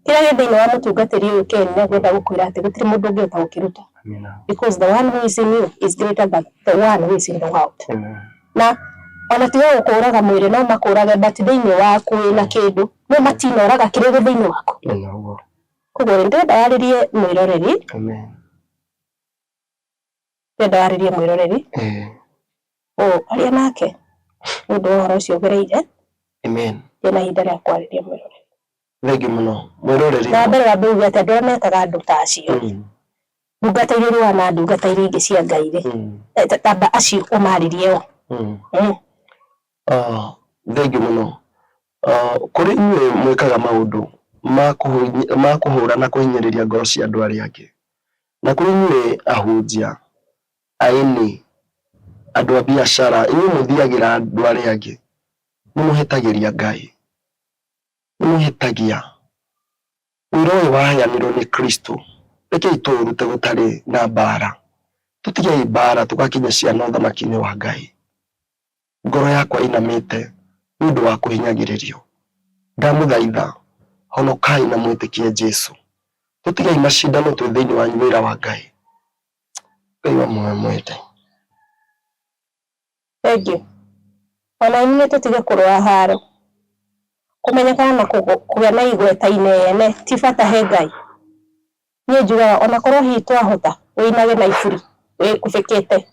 Kĩrĩa gĩ thĩinĩ wa mũtungatĩri ũyũ Ken nĩ ngwenda gũkwĩra atĩ gũtirĩ mũndũ ũngĩhota gũkĩruta. Because the one who is in you is greater than the one who is in the world. Amen. Na ona tiga gũkũraga mwĩrĩ no makũrage but thĩinĩ waku wĩna kĩndũ no matinoraga kĩrĩa gĩ thĩinĩ waku. Ĩno. Koguo rĩ ndĩrenda warĩrie mwĩroreri. Amen. Ndĩrenda warĩrie mwĩroreri. Aria nake nĩ ũndũ wa ũhoro ũcio ũgereire. Amen. Ndĩna ihinda rĩa kwarĩria mwĩroreri. Thengiũ mũno mwĩroreri. Na mbere wambe uge atĩ andũ arĩa mekaga andũ ta acio rĩ, ndungata iria irũaga na ndungata iria ingĩ cia Ngai rĩ, tamba acio ũmarĩrie o. Thengiũ mũno. Kũrĩ inyuĩ mwĩkaga maũndũ ma kũhũra na kũhinyĩrĩria ngoro cia andũ arĩa angĩ, na kũrĩ inyuĩ ahunjia, aini, andũ a biacara, inyuĩ mũthiagĩra andũ arĩa angĩ, nĩ mũhĩtagĩria Ngai, nĩ mũhĩtagia. Wĩra ũyũ waheanirwo nĩ Kristo, rekei tũũrute gũtarĩ na mbara, tũtigei mbara tũgakinya ciana ũthamaki-inĩ wa Ngai. Ngoro yakwa ĩinamĩte nĩ ũndũ wa kũhinyagĩrĩrio. Ndamũthaitha, honokai na mwĩtĩkie Jesu. Tũtigei macindano twĩ thĩinĩ wa wĩra wa Ngai. Ngai wa muoyo mwende. Thank you. Ona inyuĩ tũtige kũrũa haro. Kũmenyekana na kũgĩa na igweta inene ti bata he Ngai. Niĩ njugaga ona korwo hihi twahota wĩinage na iburi wĩkubĩkĩte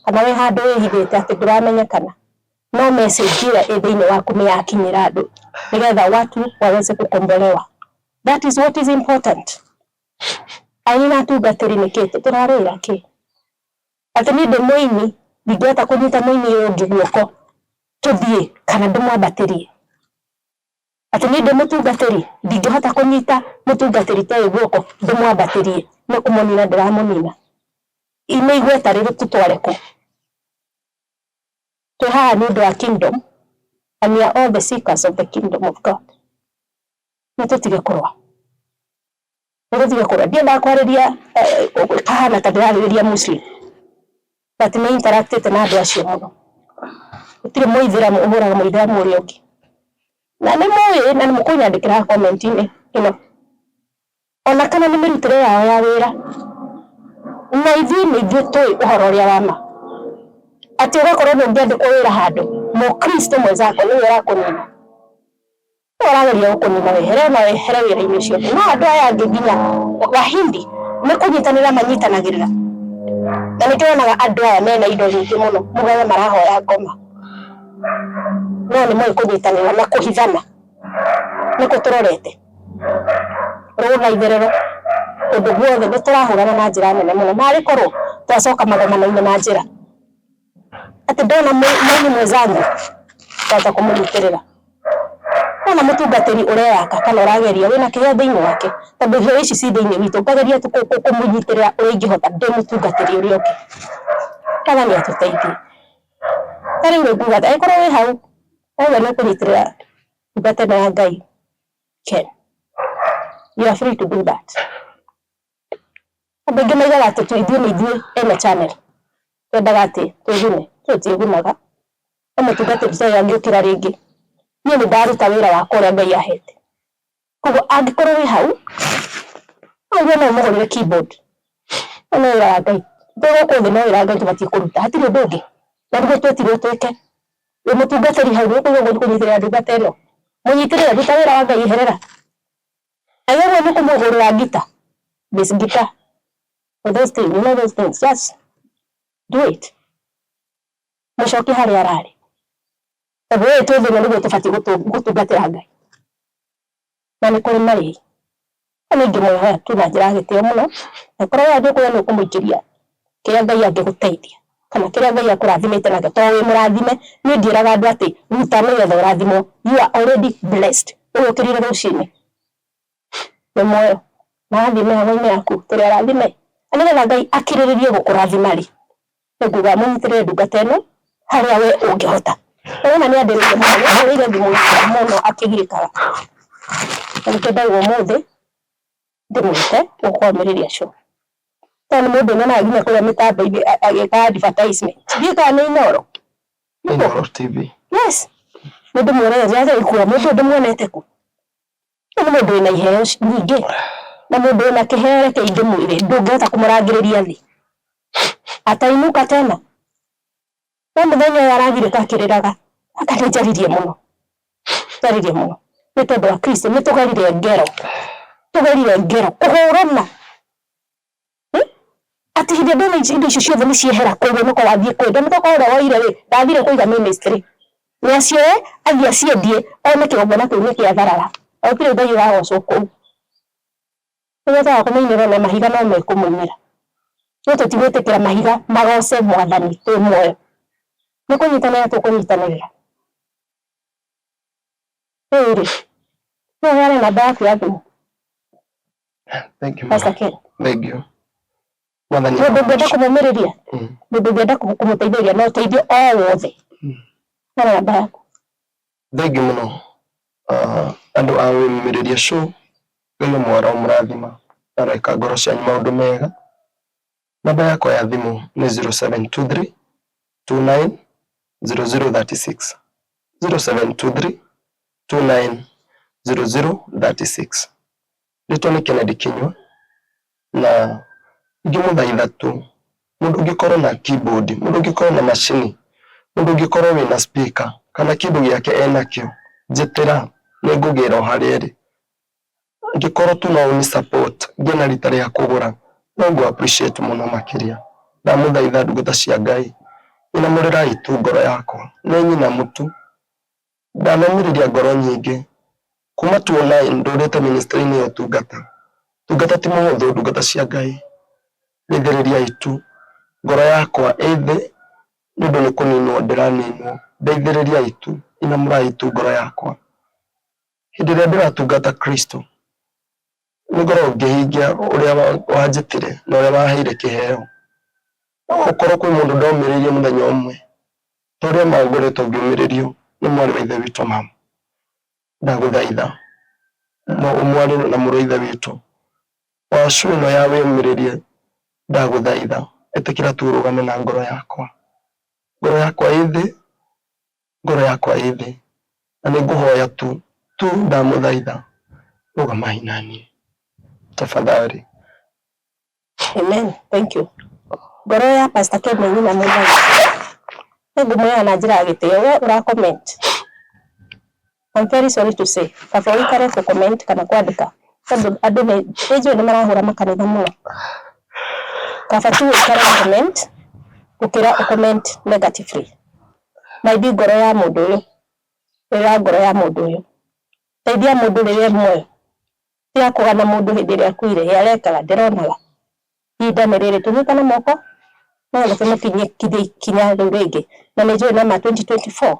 kana wĩ handũ wĩhithĩte atĩ ndũramenyekana, no message ĩrĩa ĩ thĩinĩ waku nĩ yakinyĩra andũ nĩgetha watu waweze kukombolewa. That is what is important. Aini na atungatĩri nĩkĩ tũrarũĩra kĩ? Atĩ niĩ ndĩ mũini ndingĩhota kũnyita mũini ũyũ ũngĩ guoko tũthiĩ kana ndĩmwambatĩrie. Atĩ niĩ ndĩ mũtungatĩri ndingĩhota kũnyita mũtungatĩri ta ũyũ guoko ndĩmwambatĩrie nĩ kũmũnina ndĩramũnina. Nĩ igweta rĩrĩ tũtware kũ? Twĩ haha nĩ ũndũ wa kingdom and we are all the seekers of the kingdom of God. Nĩ tũtige kũrũa. Nĩ tũtige kũrũa. Ndiendaga kwarĩria kahana ta ndĩrarĩrĩria Muslim but nĩ interactĩte na andũ acio mũno. Gũtirĩ mũithĩramu ũhũraga mũithĩramu ũrĩa ũngĩ. Na nĩ mũĩ na nĩ mũkũnyandĩkĩra comment-inĩ ĩno. Ona kana nĩ mĩrutĩre yao ya wĩra. Na ithuĩ nĩ ithuĩ tũĩ ũhoro ũrĩa wa ma. Atĩ ũgakorwo nĩ ũngĩandĩkwo wĩra handũ, mũkristo mwenzako nĩwe ũrakũnina. Nĩwe ũrageria gũkũnina wehere na wehere wĩra-inĩ ũcio. No andũ aya angĩ nginya wahindi nĩ kũnyitanĩra manyitanagĩrĩra. Na nĩkĩo wonaga andũ aya mena indo nyingĩ mũno mugaga marahoya ngoma. No nĩ moĩ kũnyitanĩra na kũhithana. Nĩkũ tũrorete? Rũna itherero kũndũ guothe nĩ tũrahũrana na njĩra nene mũno. Narĩ korwo twacoka magomano-inĩ na njĩra atĩ ndona mũini mwenzangu twahota kũmũnyitĩrĩra. Wona mũtungatĩri ũreyaka kana ũrageria wĩna kĩheo thĩinĩ wake tondũ iheo ici ci thĩinĩ witũ ngageria tu kũmũnyitĩrĩra ũrĩa ingĩhota ndĩ mũtungatĩri ũrĩa ũngĩ. Mwathani atũteithie. Ta rĩu rĩ nguga angĩkorwo wĩ hau wauga nĩ ũkũnyitĩrĩra ndungata ĩno ya Ngai Ken, you are free to do that. Andũ aingĩ maigaga atĩ ithuĩ nĩ ithuĩ ene channel twendaga atĩ twĩgune, tũtiĩgunaga. No mũtungatĩri ta ũyũ angĩũkĩra rĩngĩ, niĩ nĩ ndaruta wĩra wakwa ũrĩa Ngai ahete. Koguo angĩkorwo wĩ hau, no uge no ũmũgũrĩre keyboard. Ũyũ nĩ wĩra wa Ngai. Twĩ gũkũ thĩ no wĩra wa Ngai tũbatiĩ kũruta, hatirĩ ũndũ ũngĩ. Na nĩguo twetirwo twĩke. Wĩ mũtungatĩri hau nĩ ũkũigua ũguo kũnyitĩrĩra ndungata ĩno. Mũnyitĩrĩre, ruta wĩra wa Ngai eherera. Angĩkorwo nĩ kũmũgũrĩra guitar, bass guitar, or those things, you know those things, just do it. Mũcokie harĩa ararĩ. Tondũ rĩrĩ twĩ thĩna nĩguo tũbatiĩ gũtungatĩra Ngai. Na nĩ kũrĩ marĩhi. No niĩ ingĩmwĩhoya tu na njĩra ya gĩtĩo mũno, angĩkorwo we nĩũkuona nĩ ũkũmũikĩria kĩrĩa Ngai angĩgũteithia, kana kĩrĩa Ngai akũrathimĩte nakĩo, tondũ wĩ mũrathime, niĩ ndiĩraga andũ atĩ ruta nĩgetha ũrathimwo, you are already blessed. Ũguo ũkĩrire rũcinĩ, wĩ muoyo, na wathiĩ mĩhang'o-inĩ yaku, tũrĩ arathime. Na nĩgetha Ngai akĩrĩrĩrie gũkũrathima rĩ, nĩ nguga mũnyitĩrĩre ndungata ĩno harĩa we ũngĩhota. Na wona nĩ andĩrĩire mũno, nĩ ahũrĩire thimũ mũno akĩgirĩkaga. Na nĩkĩo ndauga ũmũthĩ ndĩmwĩte gũkwamĩrĩria show. Tondũ nĩ mũndũ nyonaga nginya kũrĩa mĩtambo-inĩ agĩka advertisement. Ndiũĩ kana nĩ Inooro. Inooro TV. Yes. Nĩ ndĩmuonete, ndĩrageria kuga mũndũ ũyũ ndĩmuonete kũ. Ũyũ nĩ mũndũ wĩna iheo nyingĩ na mũndũ wĩna kĩheo reke ingĩmwĩre ndũngĩhota kũmũrangĩrĩria thĩ atainuka tena no mũthenya ũyũ aragirĩka akĩrĩraga aka nĩ njaririe mũno njaririe mũno nĩ tondũ wa Kristo nĩ tũgerire ngero tũgerire ngero kũhũrana Atĩ hĩndĩ ĩrĩa ndona indo icio ciothe nĩ ciehera kũu nĩko wathiĩ kwendia mũthoko ũrĩa woire rĩ ndathire kũiga ministry nĩ acioe athiĩ aciendie one kĩgongona kĩu nĩ kĩa tharara na gũtirĩ Ngai ũragocwo kũu. Nĩguo twaga kũmũinĩra ona mahiga no mekũmũinĩra. No tũtigwĩtĩkĩra mahiga magoce mwathani twĩ muoyo. Nĩ kũnyitanĩra tũkũnyitanĩrĩra. Rĩu rĩ, no ũheane namba yaku ya thimũ? Thank you. Pastor Ken. Thank you. Mwathani. Mũndũ ũngĩenda kũmũmĩrĩria, mũndũ ũngĩenda kũmũteithĩrĩria na ũteithio o wothe. Heana namba yaku. Thank you mũno andũ a Wĩyumĩrĩria Show. Ngai ũmwe aromũrathima na aroĩka ngoro cianyu maũndũ mega. Namba yakwa ya thimũ nĩ 0723 29 0036 0723 29 0036. Rĩtwa nĩ Kennedy Kinyua na ingĩmũthaitha tu mũndũ ũngĩkorwo na keyboard, mũndũ ũngĩkorwo na macini, mũndũ ũngĩkorwo wĩna speaker kana kĩndũ gĩake enakĩo, njĩtĩra nĩngũgĩra o harĩa ĩrĩ. Angĩkorwo tu no ũni support ngĩe na rita rĩa kũgũra no ngũ appreciate mũno makĩria. Ndamũthaitha ndungata cia Ngai inamũrĩrai tu ngoro yakwa, nĩ nyinamu tu. Ndanomĩrĩria ngoro nyingĩ. Kuma 2009 ndũrĩte ministry-inĩ ya ũtungata. Ũtungata ti mũhũthũ ndungata cia Ngai. Ndeithĩrĩriai tu. Ngoro yakwa ĩ thĩ nĩ ũndũ nĩ kũninwo ndĩraninwo. Ndeithĩrĩriai tu. Inamũrai tu ngoro yakwa. Hĩndĩ ĩrĩa ndĩratungata Kristo, nĩ ngoragwo ngĩhingia ũrĩa wanjĩtire na ũrĩa waheire kĩheo. No gũkorwo kwĩ mũndũ ndomĩrĩirie mũthenya ũmwe, ta ũrĩa ma ngoretwo ngĩũmĩrĩrio nĩ mwarĩ wa ithe witũ mama. Ndagũthaitha mwarĩ na mũrũ wa ithe witũ, wa show ĩno ya wĩyũmĩrĩrie, ndagũthaitha ĩtĩkĩra tu ũrũgame na ngoro yakwa. Ngoro yakwa ĩ thĩ, ngoro yakwa ĩ thĩ, na nĩ ngũhoya tu tu ndamũthaitha rũgamai naniĩ tafadhali. Amen. Thank you. Ngoro ya Pastor Ken nĩ nyina mũno. Nĩ ngũmwĩra na njĩra ya gĩtĩo we ũra comment. I'm very sorry to say. Kaba ũikare kũ comment kana kwandĩka tondũ andũ nĩ njũĩ nĩ marahũra makanitha mũno. Kaba tu ũikare comment gũkĩra ũ comment negatively. Maybe ngoro ya mũndũ ũyũ rĩra ngoro ya mũndũ ũyũ. Teithia mũndũ rĩrĩa e muoyo. Tiga kũgana mũndũ hĩndĩ ĩrĩa akuire, ĩ arekaga ndĩronaga. Ihinda nĩ rĩrĩ tũnyitane moko nĩgetha tũmũkinyie ikinya rĩu rĩngĩ. Na nĩ njũĩ nama 2024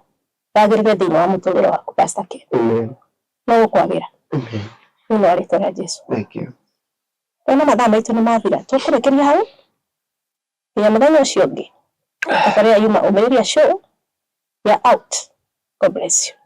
wagĩrĩre thĩinĩ wa mũtũrĩre waku Pastor Ken. Amen. No gũkwagĩra. Amen. Thĩinĩ wa rĩtwa rĩa Jesu. Thank you. Ndona mathaa maitũ nĩ mathira, tũkũrĩkĩria hau nginya mũthenya ũcio ũngĩ. Tabarĩra yuma Ũmĩrĩria Show, we are out. God bless you.